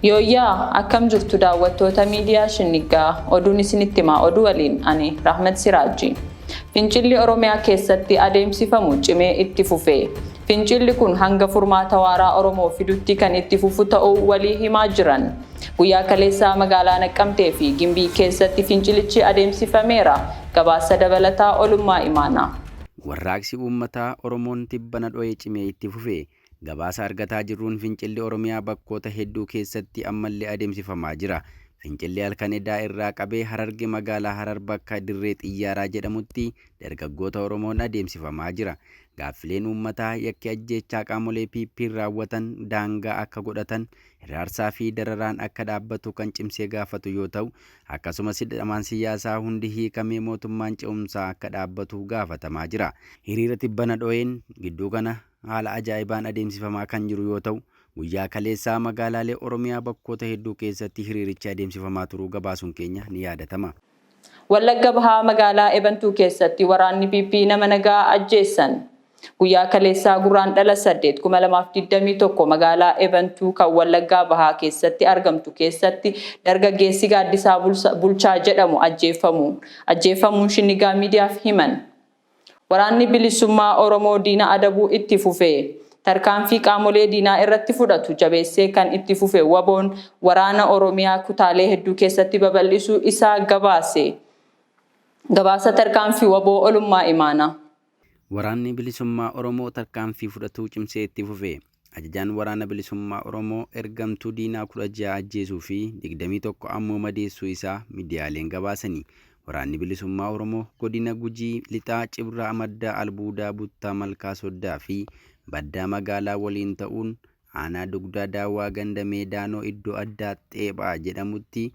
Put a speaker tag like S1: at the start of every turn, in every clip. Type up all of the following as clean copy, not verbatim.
S1: Yooyyaa akkam jirtu daawwattoota miidiyaa Shinniggaa oduun isinitti himaa oduu waliin ani Rahmat Siraajji. Fincilli Oromiyaa keessatti adeemsifamu cimee itti fufe. Fincilli kun hanga furmaata waaraa Oromoo fidutti kan itti fufu ta'uu walii himaa jiran. Guyyaa kaleessaa magaalaa Naqqamtee fi Gimbii keessatti fincilichi adeemsifameera. Gabaasa dabalataa Olummaa Imaanaa.
S2: Warraaqsi uummataa Oromoon tibbana dho'e cimee itti fufe. Gabaasa argataa jirruun fincilli Oromiyaa bakkoota hedduu keessatti ammallee adeemsifamaa jira. Fincilli halkan edaa irraa qabee Hararge magaalaa Harar bakka dirree xiyyaaraa jedhamutti dargaggoota Oromoon adeemsifamaa jira. Gaaffileen uummataa yakki ajjeechaa qaamolee PP'n raawwatan daangaa akka godhatan, hiraarsaa fi dararaan akka dhaabbatu kan cimsee gaafatu yoo ta'u, akkasumas hidhamaan siyaasaa hundi hiikamee mootummaan ce'umsaa akka dhaabbatu gaafatamaa jira. Hiriira tibbana dho'een gidduu kana haala ajaa'ibaan adeemsifamaa kan jiru yoo ta'u, guyyaa kaleessaa magaalaalee Oromiyaa bakkoota hedduu keessatti hiriirichi adeemsifamaa turuu gabaasuun keenya ni yaadatama.
S1: Wallagga Bahaa magaalaa Ebantuu keessatti waraanni PP nama nagaa ajjeessan. Guyyaa kaleessaa Gurraandhala 8, 2021 magaalaa Ebantuu kan Wallaggaa Bahaa keessatti argamtu keessatti dargaggeessi Gaaddisaa Bulchaa jedhamu ajjeefamuun Shinnigaa Miidiyaaf himan. Waraanni Bilisummaa Oromoo diina adabuu itti fufe. Tarkaanfii qaamolee diinaa irratti fudhatu jabeessee kan itti fufe WBOn waraana Oromiyaa kutaalee hedduu keessatti babal'isuu isaa gabaase. Gabaasa tarkaanfii WBO Olummaa Imaanaa.
S2: Waraanni Bilisummaa Oromoo tarkaanfii fudhatuu cimsee itti fufe. Ajajaan Waraana Bilisummaa Oromoo ergamtuu diinaa 16 ajjeesuu fi 21 ammoo madeessuu isaa miidiyaaleen gabaasani. Waraanni Bilisummaa Oromoo godina Gujii Lixaa Cibraa Maddaa Albuudaa Buttaa Malkaa Soddaa fi Baddaa Magaalaa waliin ta'uun aanaa Dugdaa Daawwaa ganda Meedaanoo iddoo addaa Xeephaa jedhamutti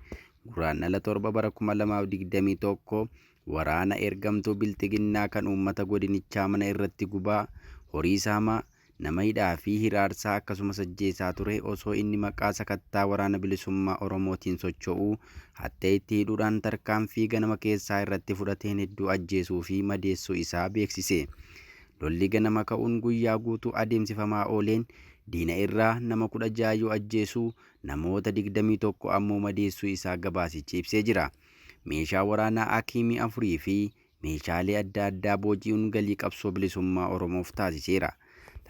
S2: Guraandhala 7 bara 2021 waraana ergamtuu Bilxiginnaa kan uummata godinichaa mana irratti gubaa, horii saamaa, nama hidhaa fi hiraarsaa akkasumas ajjeesaa ture osoo inni maqaa sakattaa Waraana Bilisummaa Oromootiin socho'uu hattee itti hidhuudhaan tarkaanfii ganama keessaa irratti fudhateen hedduu ajjeesuu fi madeessuu isaa beeksise. Lolli ganama ka'uun guyyaa guutuu adeemsifamaa ooleen diina irraa nama 16 yoo ajjeesu namoota 21 ammoo madeessuu isaa gabaasichi ibsee jira. Meeshaa waraanaa AKM 4 fi meeshaalee adda addaa booji'uun galii qabsoo bilisummaa Oromoof taasiseera.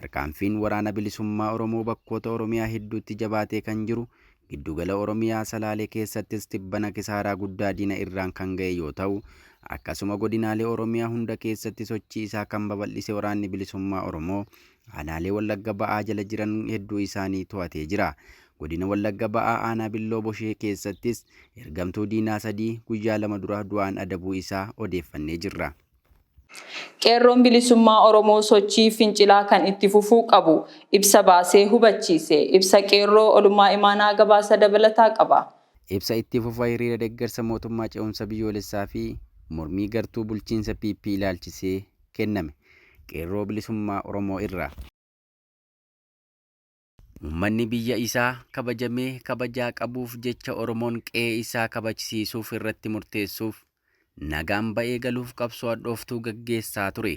S2: Tarkaanfiin Waraana Bilisummaa Oromoo bakkoota Oromiyaa hedduutti jabaatee kan jiru giddugala Oromiyaa Salaalee keessattis tibbana kisaaraa guddaa diina irraan kan ga'e yoo ta'u, akkasuma godinaalee Oromiyaa hunda keessatti sochii isaa kan babal'ise Waraanni Bilisummaa Oromoo aanaalee Wallagga Ba'aa jala jiran hedduu isaanii to'atee jira. Godina Wallagga Ba'aa aanaa Billoo Boshee keessattis ergamtuu diinaa 3 guyyaa 2 dura du'aan adabuu isaa odeeffannee jirra.
S1: Qeerroon Bilisummaa Oromoo sochii fincilaa kan itti fufuu qabu ibsa baasee hubachiise. Ibsa Qeerroo Olummaa Imaanaa gabaasa dabalataa qaba.
S2: Ibsa itti fufa hiriira deggersa mootummaa ce'umsa biyyoolessaa fi mormii gartuu bulchiinsa PP ilaalchisee kenname Qeerroo Bilisummaa Oromoo irraa. Uummanni biyya isaa kabajamee kabajaa qabuuf jecha Oromoon qe'ee isaa kabajsiisuuf irratti murteessuuf nagaan ba'ee galuuf qabsoo hadhooftuu gaggeessaa ture.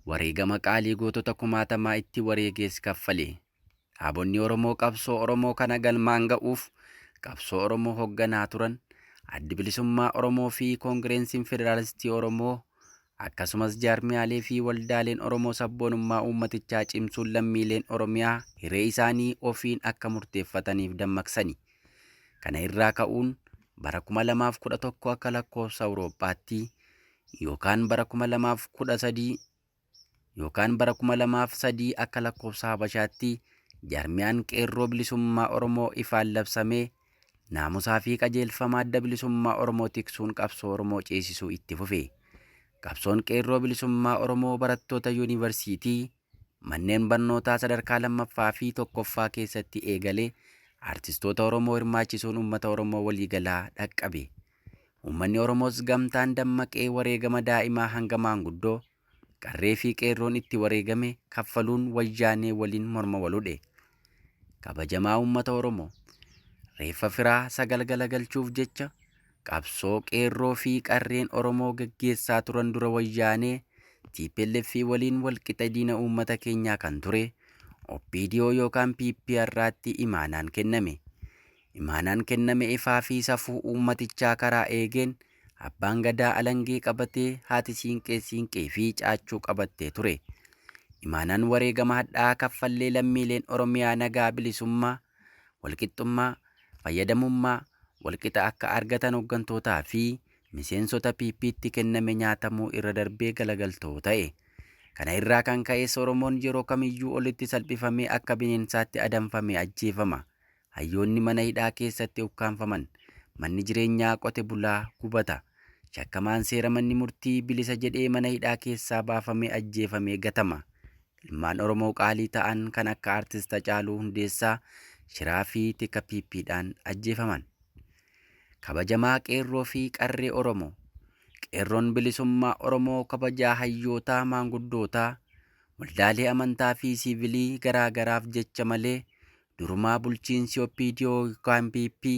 S2: Wareegama qaalii gootota kumaatamaa itti wareegees kaffale. Dhaabonni Oromoo qabsoo Oromoo kana galmaan ga'uuf qabsoo Oromoo hogganaa turan Addi Bilisummaa Oromoo fi Koongireensiin Federaalistii Oromoo Akkasumas jaarmiyaalee fi waldaaleen Oromoo sabboonummaa uummatichaa cimsuun lammiileen Oromiyaa hiree isaanii ofiin akka murteeffataniif dammaqsani. Kana irraa ka'uun bara 2011 akka lakkoofsa Awuroophaatti yookaan bara 2013 yookaan bara 2003 akka lakkoofsa Habashaatti jaarmiyaan Qeerroo Bilisummaa Oromoo ifaan labsamee naamusaa fi qajeelfama Adda Bilisummaa Oromoo tiksuun qabsoo Oromoo ceesisuu itti fufe. Qabsoon Qeerroo Bilisummaa Oromoo barattoota Yuunivarsiitii, manneen barnootaa sadarkaa lammaffaa fi tokkoffaa keessatti eegale artistoota Oromoo hirmaachisuun uummata Oromoo waliigalaa dhaqqabe. Uummanni Oromoos gamtaan dammaqee wareegama daa'imaa hanga maanguddoo, qarree fi qeerroon itti wareegame kaffaluun Wayyaanee waliin morma wal hudhe. Kabajamaa uummata Oromoo, reeffa firaa sagal galagalchuuf jecha qabsoo qeerroo fi qarreen Oromoo gaggeessaa turan dura Wayyaanee tplf waliin walqixa diina uummata keenyaa kan ture OPDO yookaan PP har'aatti imaanaan kenname. Imaanaan kenname ifaa fi safuu uummatichaa karaa eegeen abbaan gadaa alangee qabatee haati siinqee siinqee fi caachuu qabattee ture. Imaanaan wareegama hadhaa'aa kaffallee lammiileen Oromiyaa nagaa bilisummaa, walqixxummaa, fayyadamummaa, walqixa akka argatan hooggantootaa fi miseensota PP'tti kenname nyaatamuu irra darbee galagaltoo ta'e. Kana irraa kan ka'es Oromoon yeroo kamiyyuu olitti salphifamee akka bineensaatti adamfamee ajjeefama. Hayyoonni mana hidhaa keessatti ukkaanfaman. Manni jireenyaa qote bulaa gubata. Shakkamaan seera manni murtii bilisa jedhee mana hidhaa keessaa baafamee ajjeefamee gatama. Ilmaan Oromoo qaalii ta'an kan akka Aartist Hacaaluu Hundeessaa shiraa fi tika PP'dhaan ajjeefaman. Kabajamaa qeerroo fi qarree Oromoo. Qeerroon bilisummaa Oromoo kabajaa hayyootaa maanguddootaa waldaalee amantaa fi siivilii garaa garaaf jecha malee durumaa bulchiinsi OPDO yookaan PP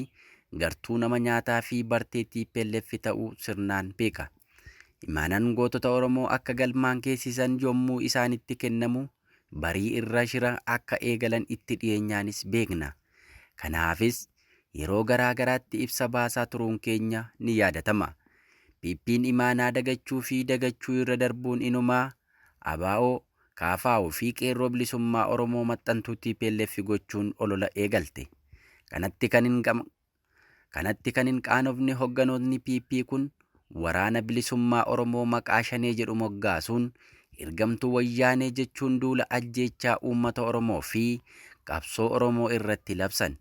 S2: gartuu nama nyaataa fi bartee TPLF ta'uu sirnaan beeka. Imaanaan gootota Oromoo akka galmaan geessisan yommuu isaanitti kennamu barii irra shira akka eegalan itti dhiyeenyaanis beekna. Kanaafis yeroo garaa garaatti ibsa baasaa turuun keenya ni yaadatama. PP'n imaanaa dagachuu fi dagachuu irra darbuun inumaa ABO, KFO fi qeerroo bilisummaa Oromoo maxxantuu TPLF gochuun olola eegalte. Kanatti kan hin Kanatti kan hin qaanofne hogganootni PP kun waraana bilisummaa Oromoo maqaa shanee jedhu moggaasuun ergamtuu wayyaanee jechuun duula ajjeechaa uummata Oromoo fi qabsoo Oromoo irratti labsan.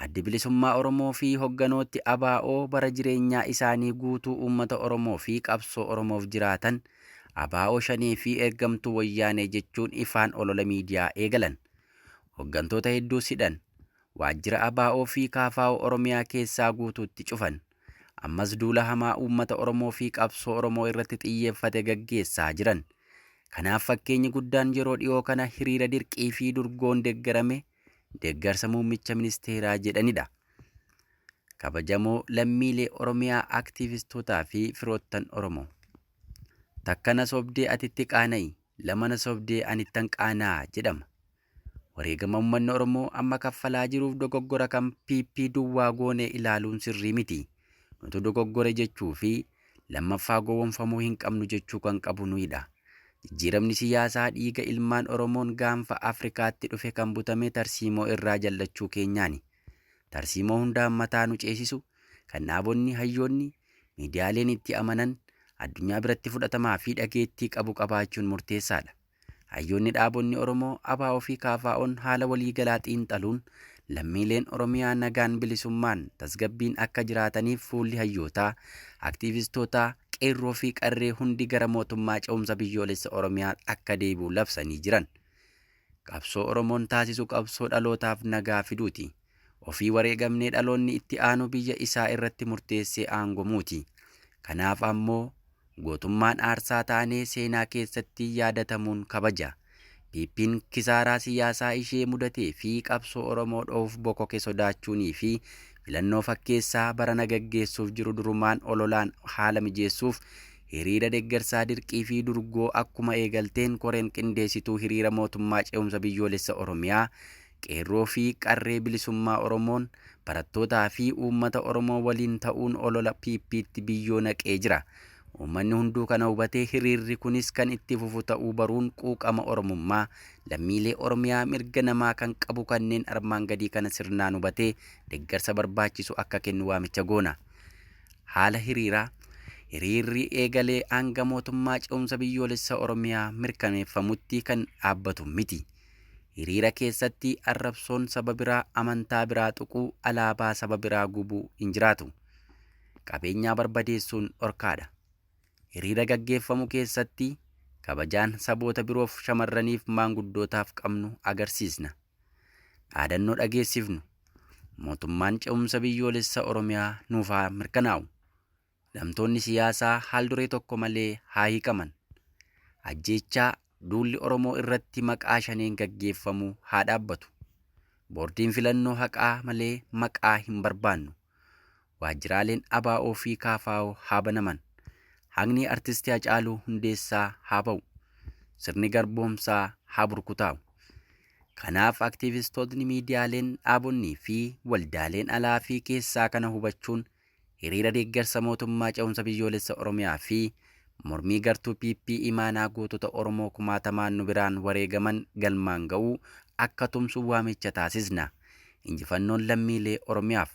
S2: Addi bilisummaa Oromoo fi hogganooti ABO bara jireenyaa isaanii guutuu uummata Oromoo fi qabsoo Oromoof jiraatan ABO shanee fi ergamtuu wayyaanee jechuun ifaan olola miidiyaa eegalan. Hoggantoota hedduu hidhan. Waajjira ABO fi KFO Oromiyaa keessaa guutuutti cufan. Ammas duula hamaa uummata Oromoo fi qabsoo Oromoo irratti xiyyeeffate gaggeessaa jiran. Kanaaf fakkeenyi guddaan yeroo dhiyoo kana hiriira dirqii fi durgoon deeggarame deeggarsa muummicha ministeeraa jedhanidha. Kabajamoo lammiilee Oromiyaa aktiivistootaa fi firoottan Oromoo. Takka na sobdee atitti qaana'i, lama na sobdee anittan qaanaa'a jedhama. Wareegama uummanni Oromoo amma kaffalaa jiruuf dogoggora kan PP duwwaa goonee ilaaluun sirrii miti. Nutu dogoggore jechuu fi lammaffaa gowwoomfamuu hin qabnu jechuu kan qabu nuyidha. Jijjiiramni siyaasaa dhiiga ilmaan Oromoon gaanfa Afrikaatti dhufe kan butame tarsiimoo irraa jallachuu keenyaani. Tarsiimoo hundaan mataa nu ceesisu kan dhaabonni hayyoonni miidiyaaleen itti amanan addunyaa biratti fudhatamaa fi dhageettii qabu qabaachuun murteessaadha. Hayyoonni dhaabonni Oromoo ABO fi KFO'n haala waliigalaa xiinxaluun lammiileen Oromiyaa nagaan bilisummaan tasgabbiin akka jiraataniif fuulli hayyootaa, aktiivistootaa, qeerroo fi qarree hundi gara mootummaa ce'umsa biyyoolessa Oromiyaa akka deebi'u labsanii jiran. Qabsoo Oromoon taasisu qabsoo dhalootaaf nagaa fiduuti. Ofii wareegamnee dhaloonni itti aanu biyya isaa irratti murteessee aangomuuti. Kanaaf ammoo gootummaan aarsaa taanee seenaa keessatti yaadatamuun kabaja. PP'n kisaaraa siyaasaa ishee mudatee fi qabsoo Oromoo dhoowuuf bokoke sodaachuunii fi filannoo fakkeessaa barana gaggeessuuf jiru durumaan ololaan haala mijeessuuf hiriira deeggarsaa dirqii fi durgoo akkuma eegalteen koreen qindeessituu hiriira mootummaa ce'umsa biyyoolessa Oromiyaa qeerroo fi qarree bilisummaa Oromoon barattootaa fi uummata Oromoo waliin ta'uun olola PP'tti biyyoo naqee jira. Uummanni hunduu kana hubatee hiriirri kunis kan itti fufu ta'uu baruun quuqama Oromummaa lammiilee Oromiyaa mirga namaa kan qabu kanneen armaan gadii kana sirnaan hubatee deeggarsa barbaachisu akka kennu waamicha goona. Haala hiriiraa hiriirri eegalee hanga mootummaa ce'umsa biyyoolessa Oromiyaa mirkaneeffamutti kan dhaabbatu miti. Hiriira keessatti arrabsoon saba biraa amantaa biraa tuquu alaabaa saba biraa gubuu hin jiraatu. Qabeenyaa barbadeessuun dhorkaadha. Hiriira gaggeeffamu keessatti kabajaan saboota biroof shamarraniif maanguddootaaf qabnu agarsiisna. Dhaadannoo dhageessifnu mootummaan ce'umsa biyyoolessa Oromiyaa nuuf haa mirkanaa'u. Hidhamtoonni siyaasaa haal duree tokko malee haa hiikaman. Ajjeechaa duulli Oromoo irratti maqaa shaneen gaggeeffamu haa dhaabbatu. Boordiin filannoo haqaa malee maqaa hin barbaannu. Waajjiraaleen ABO fi KFO haa banaman. Haqni Artistii Hacaaluu Hundeessaa haa ba'u. Sirni garboomsaa haa burkutaa'u. Kanaaf aktiivistootni, miidiyaaleen, dhaabonnii fi waldaaleen alaa fi keessaa kana hubachuun hiriira deeggarsa mootummaa ce'umsa biyyoolessa Oromiyaa fi mormii gartuu PP imaanaa gootota Oromoo kumaatamaan nu biraan wareegaman galmaan ga'uu akka tumsu waamicha taasisna. Injifannoon lammiilee Oromiyaaf.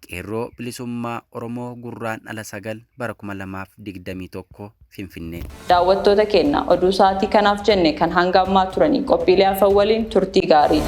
S2: Qeerroo Bilisummaa Oromoo Gurraandhala 9 bara 2021 Finfinnee.
S1: Daawwattoota keenya, oduu sa'aatii kanaaf jenne kan hanga ammaa turanii, qophiilee hafan waliin turtii gaarii.